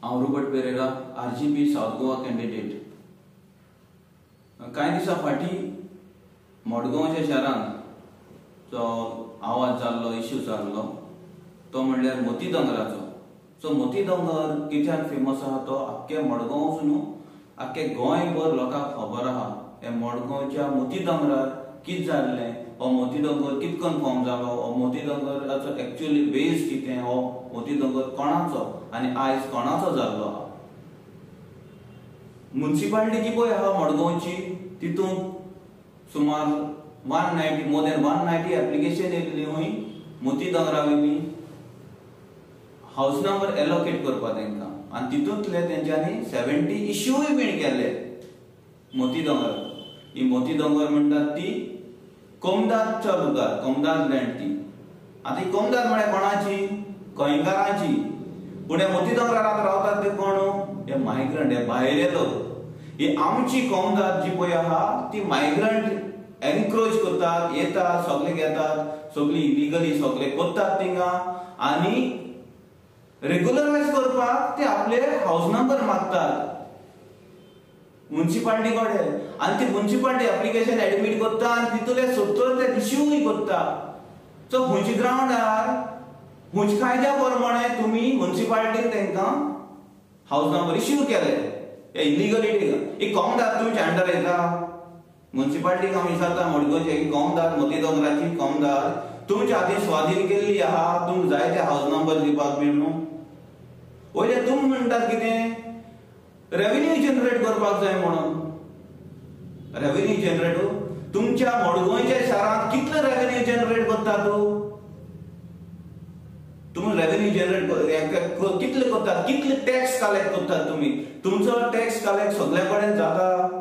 हांव Rupert Pereira, RGP South Goa candidate. कांय दिसां फाटीं मडगांवच्या शारांत जो आवाज जाल्लो, इश्यू जाल्लो तो म्हणल्यार मोती दोंगराचो. सो मोती दोंगर कित्याक फेमस आहा तो आख्खे मडगांवच न्हू, आख्खे गोंयभर लोकांक खबर आहा. हे मडगांवच्या मोती दोंगरार कितें जाल्लें, हो मोती दोंगर कितें कन्फर्म जालो, हो मोती दोंगराचो एक्चुअली बेज कितें, हो मोती दोंगर कोणाचो आनी आयज कोणाचो जाल्लो आहा. मुन्सिपालिटी जी पळय आहा मडगांवची, तितूंत सुमार 190 मोर देन 190 एप्लिकेशन येयल्ली खंय मोती दोंगरा वयली हावस नंबर एलोकेट करपाक तेंकां, आनी तितूंतले तेंच्यांनी 70 इश्यूय बीन केले मोती दोंगर. ही मोती दोंगर म्हणटात ती कोमदादच्या लुगार, कोमदाद लँड ती. आतां ही कोमदाद म्हळ्यार कोणाची? गोंयकारांची. पूण हे मोती दोंगरार आतां रावतात ते कोण? हे मायग्रंट, हे भायले लोक. ही आमची कोमदाद जी पळय आहा ती मायग्रंट एनक्रोच करतात, येतात, सगळे घेतात, सगळी इलिगली सगळे करतात थिंगा, आनी रेगुलरायज करपाक ते आपले हावस नंबर मागतात मुन्सिपालिटी कडेन, आनी ती मुन्सिपालिटी एप्लिकेशन एडमीट करता आनी तितूंतले 70 ते इश्यूय करता. सो खंयच्या ग्रावंडार खंयच्या कायद्या प्रमाणे तुमी मुन्सिपालिटीन तांकां हावस नंबर इश्यू केले? हे इलिगलिटी ही कोमदाद तुमच्या अंडर येता. मुन्सिपालिटीक आमी विचारता मडगांवची ही कोमदाद, मोती दोंगराची कोमदाद तुमच्या हातीन स्वाधीन केल्ली आहा, तुमकां जाय ते हावस नंबर दिवपाक बी न्हू. वयले तुमी म्हणटात कितें रेव्हेन्यू जनरेट करपाक जाय म्हणून. रेव्हेन्यू जनरेट तुमच्या मडगांवच्या शारांत कितले रेव्हेन्यू जनरेट करता तूं? तुमी रेव्हेन्यू जनरेट कितले करतात? कितले टॅक्स कलेक्ट करतात तुमी? तुमचो टॅक्स कलेक्ट सगल्या कडेन जाता.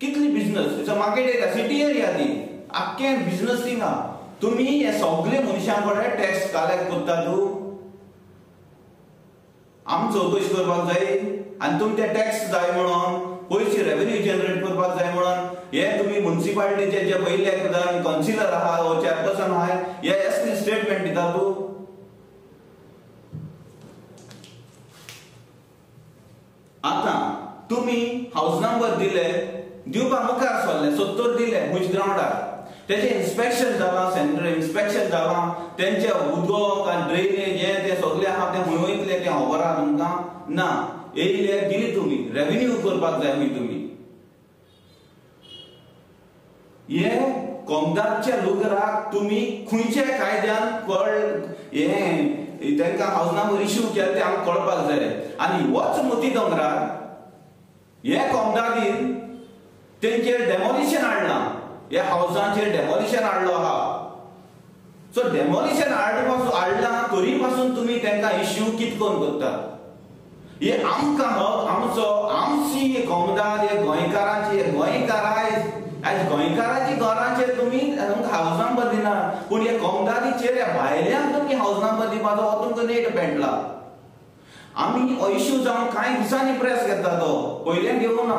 कितली business, it's a market area, city area ती, आख्खे बिजनस थिंगा. तुमी हे सगळे मनशां कडेन टॅक्स कलेक्ट करतात. आमी चवकशी करपाक जाय आनी तुमी ते टॅक्स जाय म्हणून, पयशे रेव्हेन्यू जनरेट करपाक जाय म्हणून हे तुमी मुन्सिपालिटीचे जे पयले कावन्सिलर आहा वो चेअरपर्सन आहा हे असली स्टेटमेंट दिता तूं. आतां तुमी हावस नंबर दिले, दिवपा मुखार सरले, 70 दिले खंयच्या ग्रावंडार, तेचें इन्स्पेक्शन जालां, सेंट्रल इन्स्पेक्शन जालां, तेंचे उदक आनी ड्रेनेज हें तें सगळें आहा तें खंय वयतलें तें खबर आहा तुमकां? ना. येयले दिली तुमी, रेव्हेन्यू करपाक जाय खंय तुमी. हे कोमदादच्या लुगराक तुमी खंयच्या कायद्यान कळ हें तांकां हावस नंबर इश्यू केले तें आमकां कळपाक जाय. आनी होच मोती दोंगरार हे कोमदादीन तेंचेर डेमोलिशन हाडलां, ह्या हावसांचेर डेमोलिशन हाडलो आहा. सो डेमोलिशन हाडलां तरी पासून तुमी तांकां इश्यू कितें करून करतात? हे आमकां हक आमचो, आमची कोमदाद हे गोंयकारांची, हे गोंयकारां आयज गोंयकारांची घरांचेर तुमी तुमकां हावस नंबर दिना, पूण हे कोमदादीचेर ह्या भायल्यांक तुमी हावस नंबर दिवपाचो हो तुमकां नेट पेटला. आमी हो इश्यू जावन कांय दिसांनी प्रेस घेता, तो पयल्यान घेवना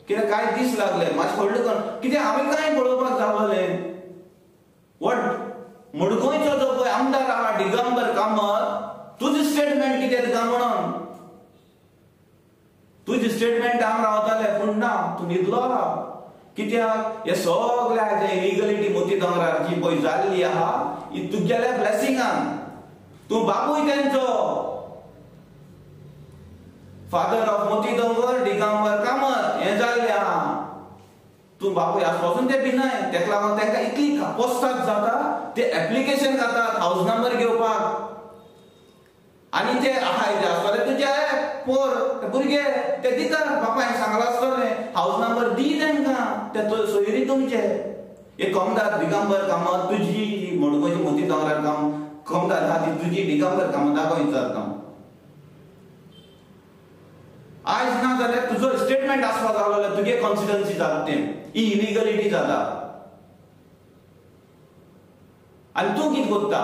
कित्याक कांय दीस लागले मातशें व्हडलें करून, कित्याक आमी कांय पळोवपाक जावले. वट मडगांवचो जो पळय आमदार आहा दिगंबर कामत, तुजें स्टेटमेंट कितें तुका म्हणून? तुजें स्टेटमेंट हांव रावताले, पूण ना, तूं न्हिदलो आहा. कित्याक हे सगळे आयज इलिगलिटी मोती दोंगरार जी पळय जाल्ली आहा ही तुगेल्या ब्लेसिंगान. तूं बापूय तेंचो, फादर ऑफ मोती दोंगर दिगंबर कामत, हें जाल्लें आहा. तूं बापूय आसपासून ते भिनाय, तेका लागून तेंकां इतली कापोस्ताद जाता, ते एप्लिकेशन घालतात हावस नंबर घेवपाक, आनी ते आहा ते आसतले तुजे पोर भुरगे ते दितात, बापायन सांगलां आसतलें हावस नंबर दी तेंकां, ते सोयरी तुमचे. हे कोमदाद दिगंबर कामत तुजी मडगांवची मोती दोंगरार काम कोमदाद आहा ती तुजी दिगंबर कामताक विचारता. आयज ना जाल्यार तुजो स्टेटमेंट आसपाक जाय जाल्यार तुगे कॉन्स्टिट्युएन्सी जाता तें, ही इलिगलिटी जाता. आनी तूं कितें करता?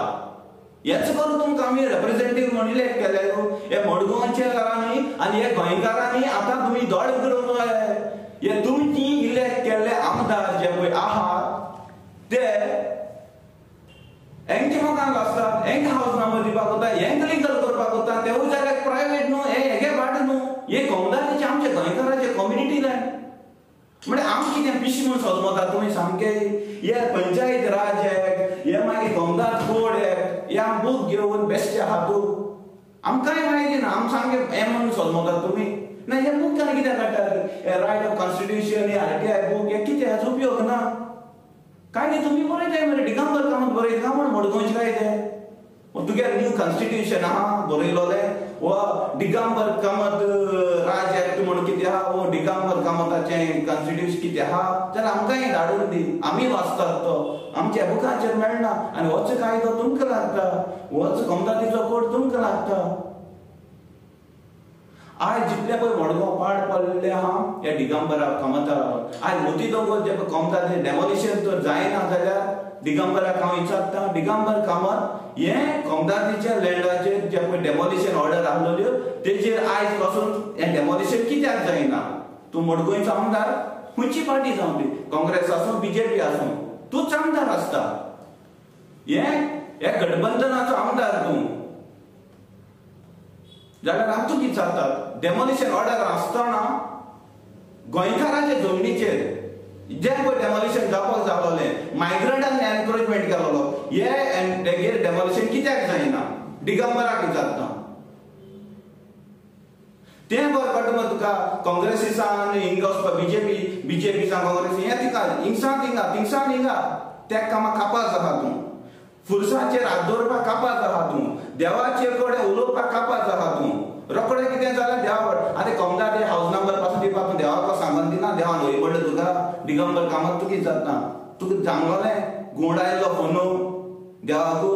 हेच करून तुमकां आमी रेप्रेझेंटेटिव्ह म्हणून इलेक्ट केले. हे मडगांवच्या घरांनी आनी हे गोंयकारांनी आतां तुमी दोळे उगडूंक जाय. हे तुमची इलेक्ट केल्ले आमदार जे पळय आहात ते हेंचे मकान आसतात, हेंक हावस नंबर दिवपाक वता, हेंक लिगल करपाक वता, तेवूय जाल्यार प्रायवेट न्हू, हे हेगे हे कोमदाराचे आमच्या गोंयकाराचे कम्युनिटी लँड म्हणजे आम कितें पिशी म्हूण सजमता तुमी सामके. हे पंचायत राज एक्ट, हे मागीर कोमदार कोड एक्ट, हे आम बूक घेवन बेश्टे आहा तूं, आमकांय म्हायती ना, आम सामके हें म्हणून सजमतात तुमी. ना हे बूक केन्ना कित्याक काडटात, हे रायट ऑफ कॉन्स्टिट्युशन, हे आरटीआय बूक, हे कितें हाचो उपयोग ना. काय न्ही तुमी बरयताय मरे, दिगंबर कामत बरयता म्हण मडगांवचे काय ते तुगे न्यू कॉन्स्टिट्युशन आहा बरयलोलें वा दिगंबर कामत राज एक्ट म्हण कितें आहा, वो दिगंबर कामताचें कॉन्स्टिट्युशन कितें आहा जाल्यार आमकांय धाडून दी, आमी वाचतात तो, आमच्या बुकाचेर मेळना. आनी होच कायदो तुमकां लागता, होच कोमदादीचो कोड तुमकां लागता. आयज जितले पळय मडगांव पाड पडले आहा ह्या दिगंबरा कामता लागून. आयज मोती दोंगर जे पळय कोमदादी डेमोलिशन तर जायना जाल्यार दिगंबराक हांव विचारता, दिगंबर कामत हे कोमदादीच्या लँडाचेर जे पळय डेमोलिशन ऑर्डर आहलोल्यो तेजेर आयज पासून हें डेमोलिशन कित्याक जायना? तूं मडगांवचो आमदार, खंयची पार्टी जावं ती, काँग्रेस आसूं बीजेपी आसूं, तूंच आमदार आसता, हे गठबंधनाचो आमदार तूं, जाल्यार हांव तुका विचारता, डेमोलिशन ऑर्डर आसतना गोंयकाराच्या जमनीचेर जे पळय डेमोलिशन जावपाक जालोलें, मायग्रंटान एनक्रोचमेंट केलोलो, हे तेगेर डेमोलिशन कित्याक जायना? दिगंबराक विचारता. तें बरें पडटा मग तुका काँग्रेसीसान हिंगा वचपा, बीजेपी, बीजेपीसान काँग्रेसी, हें तिका हिंगसान थिंगा थिंगसान हिंगा, त्या कामाक कापास आहा तूं, फुरसाचेर हात दवरपाक कापास आहा तूं, देवाचेर कडेन उलोवपाक कापास आहा तूं, रोखडें कितें जाल्यार देवा कडेन. आतां कोमदार हावज नंबर पासून दिवपाक तूं देवाक सांगून दिना, देवान वय पडलें तुका दिगंबर कामत तुका विचारता, तुका सांगलोलें गुंडायलो फोनू देवाकू,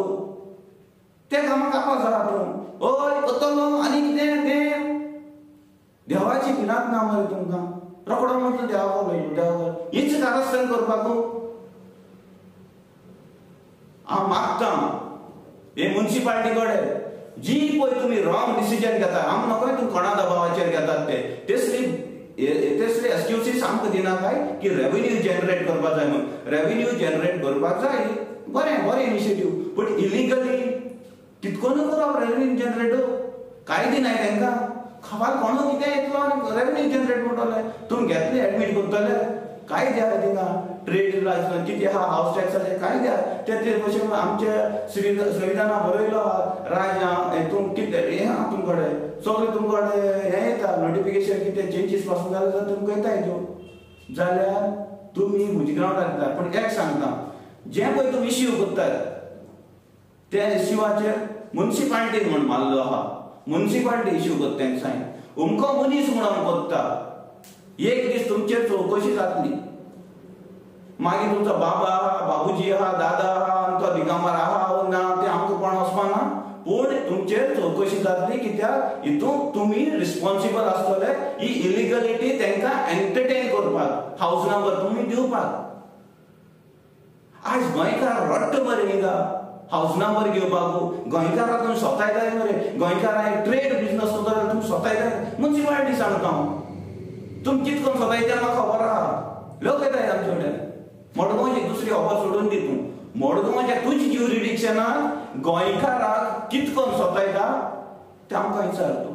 त्या कामाक कापास आहा तूं, हय वतलो आनी कितें तें देवाची भिरांत ना मरे तुमकां, रोखडो म्हणटा देवाक उलयलो देवाक, हीच कारस्थान करपाक हांव मागता हे मुन्सिपालिटी कडेन जी पळय तुमी रॉंग डिसिजन घेता, आम नकोय तुमी कोणा दबावाचेर घेतात ते, तेसली एक्सक्यूजीस आमकां दिना काय की रेवेन्यू जनरेट करपाक जाय म्हणून. रेवेन्यू जनरेट करपाक जाय, बरें बरें इनिशिएटीव, बट इलिगली कितकोन करप रेवेन्यू जनरेट, कांय दिनाय तांकां, खबर कोणो कितें येतलो आनी रेवेन्यू जनरेट म्हणटले, तुमी घेतले एडमीट करतले, काय द्या थिंगा ट्रेड लायसन्स कितें आहा, हावस टॅक्साचें काय द्या ते भशेन आमच्या संविधाना बरयलो आहा राज हितून कितें हें आहा तुमचे कडेन सगळें तुमचे कडेन हें येता नोटिफिकेशन कितें चेंजीस पासून जाल्यार जाल्यार तुमकां येता हितून, जाल्यार तुमी म्हज्या ग्रावंडार येता. पूण एक सांगता, जें पळय तुमी इश्यू करतात त्या इश्यूवाचेर मुन्सिपालिटीन म्हण मारलो आहा, मुन्सिपालिटी इश्यू करता तेंका सायन, अमको मनीस म्हणून करता, एक दीस तुमचेर चवकशी जातली, मागीर तुमचो बाबा आहा, बाबूजी आहा, दादा आहा, आनी तो दिगंबर आहा ना तें आमकां कोण वचपाना, पूण तुमचेर चवकशी जातली, कित्याक हितून तुमी रिस्पॉन्सिबल आसतले ही इलिगलिटी तांकां एंटरटेन करपाक, हावस नंबर तुमी दिवपाक. आयज गोंयकार रडटा मरे हिंगा हावस नंबर घेवपाक, गोंयकाराक तुमी सोतायताय मरे, गोंयकाराक ट्रेड बिजनस करता जाल्यार तुमी सोतायताय, मुन्सिपालिटी सांगता हांव, तुमी कितें करून सोतायता म्हाका खबर आहा, लोक येताय आमचे कडेन. मडगांवची दुसरी खबर सोडून दी तूं, मडगांवच्या तुज्या ज्युरिडिक्शनाक गोंयकाराक कितें करून सोतायता तें आमकां विचार तूं.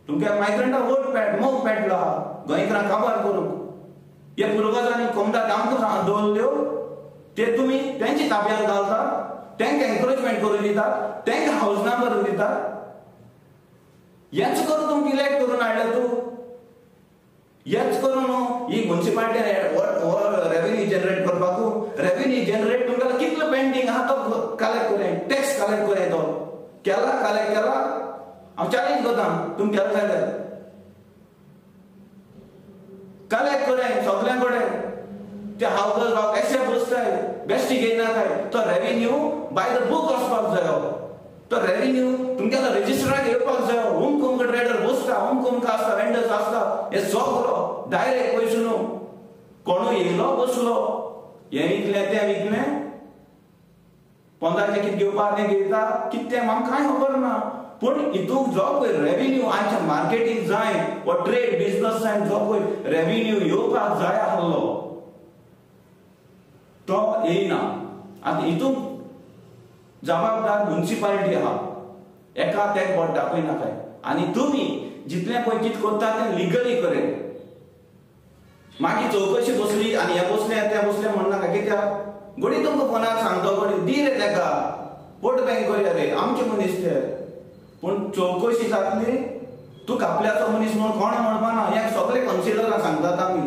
तुमच्या मायग्रंटा वोट पेट मोग पेटलो आहा गोंयकारांक काबार करूंक, हे पुर्वजांनी कोमदार आमकां दवरल्यो ते तुमी तेंच्या ताब्यांत घालतात, तांकां एनक्रोचमेंट करून दितात, तांकां हावस नंबर दितात, हेच करून तुमकां इलेक्ट करून हाडले तूं, हेच करून ही मुन्सिपालिटी रेवेन्यू जनरेट करपाक, रेवेन्यू जनरेट तुमकां कितलो पेंडींग आहा तो कलेक्ट करें, टॅक्स कलेक्ट करें, तो केला कलेक्ट केला, हांव चॅलेंज करता तुमी केला जाल्यार कलेक्ट करें सगल्यां कडेन, ते हावस एशे बसताय बेश्टी घेयना काय, तो रेवेन्यू बाय the book वचपाक जायो, तो रेवेन्यू तुमगेलो रजिस्टराक येवपाक जायो, अमको अमको ट्रेडर बसता, अमको अमको आसता, वेंडर्स आसता, हे सगळो डायरेक्ट पयसो न्हू, कोणू येयलो बसलो, हें विकलें तें विकलें, पोंदाचें कितें घेवपाक तें घेता, कितें तें आमकां कांय खबर ना, पूण हितूंत जो पळय रेवेन्यू आमच्या मार्केटींग जाय वा ट्रेड बिजनस जाय, जो पळय रेवेन्यू येवपाक जाय आहलो तो येयना. आतां हितूंत जबाबदार मुन्सिपालिटी आहा, एका तेक बोट दाखयनाकाय, आनी तुमी जितलें पळय कितें करता तें लिगली करे. मागीर चवकशी बसली आनी हें बसलें तें बसलें म्हणनाका, कित्याक घडी तुमकां फोनार सांगता घडी दी रे ताका वोट बँक करया रे आमचे मनीस ते. पूण चवकशी जातली, तूं कापल्याचो मनीस म्हूण कोण म्हणपाना. हें सगळे कावन्सिलरां सांगतात आमी,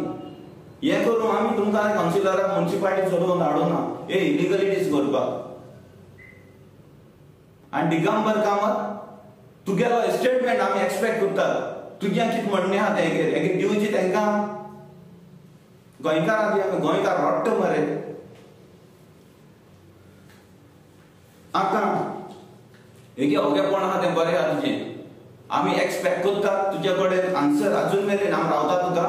हें करून आमी तुमकां कावन्सिलराक मुन्सिपालिटी चलोवन धाडूना हे इलिगलिटीज करपाक. आनी दिगंबर कामत तुगेलो स्टेटमेंट आमी एक्सपेक्ट करतात, तुजें कितें म्हणणें आहा तें हेगेर दिवची तांकां. गोंयकारां दी आमी गोंयकार रोट्ट मरे. आतां हेगे अवघेपण आहा तें बरें आहा तुजें, आमी एक्सपेक्ट करतात तुजे कडेन आन्सर. अजून मेरेन आमी रावता तुका.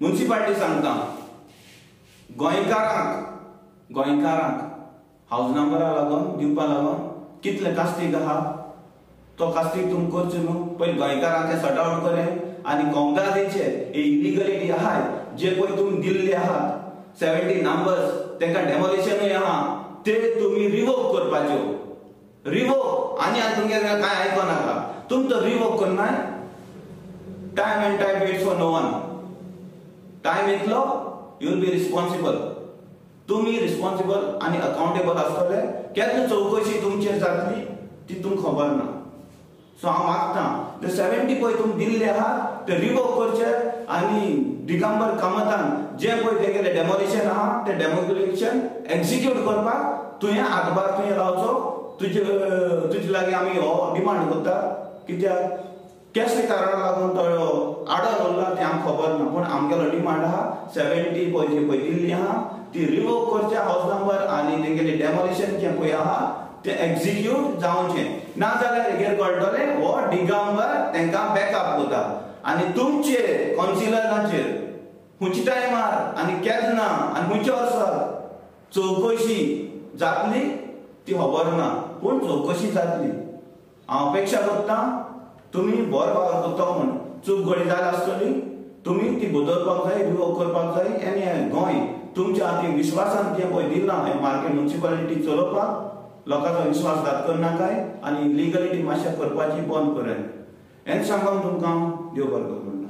मुन्सिपालिटी सांगता गोंयकारांक, गोंयकारांक हावज नंबरा लागून दिवपा लागून कितले कास्तीक आहा तो कास्तीक तुमी करचो न्हू. पयलीं गोंयकारांक सॉर्ट आवट करे आनी कोमदादीचे इलिगलिटी आहाय जे पळय तुमी दिल्ले आहात 70 नंबर्स तांकां डेमोलिशनूय आहा ते तुमी रिवोक करपाच्यो. रिवोक आनी आनी तुमगे कांय आयको नाका, तुमी तो रिवोक करनाय. Time and time waits for no one. Time येतलो, you will be responsible. तुमी रिस्पॉन्सिबल आनी अकाउंटेबल आसतले. केन्ना चवकशी तुमचेर जातली ती तुमकां खबर ना. सो हांव मागता ते 70 पळय तुमी दिल्ले आहात ते रिवोक करचे आनी दिगंबर कामतान जे पळय तेगेले डेमोलिशन आहा ते डेमोलिशन एक्झिक्यूट करपाक तुवें हातभार तुवें लावचो. तुजे तुजे लागीं आमी हो डिमांड करता, कित्याक कसले कारणाक लागून तो आडोन उरला तें आमकां खबर ना. पूण आमगेलो डिमांड आहा 70 पळय जी पळय दिल्ली आहा ती रिवोक करचे हावज नंबर आनी तेंगेले डेमोलिशन जें पळय आहा तें एक्झिक्यूट जावचें. ना जाल्यार हेगेर कळटलें हो दिगंबर तांकां बॅकअप करता आनी तुमचे कावन्सिलरांचेर खंयच्या टायमार आनी केन्ना आनी खंयच्या वर्सा चवकशी जातली ती खबर ना, पूण चवकशी जातली. हांव अपेक्षा करता तुमी बरो वावर करता म्हूण. चूक घडी जाल्या आसतली, तुमी ती बदलपाक जाय, रिवोक करपाक जाय. आनी हें गोंय तुमच्या हातीन विश्वासान जें पळय दिलां हें मार्केट मुन्सिपालिटी चलोवपाक लोकांचो विश्वासघात करनाकाय आनी इलिगलिटी मातशें करपाची बंद कराय. हेंच सांगून तुमकां देव बरें करूं म्हणटा.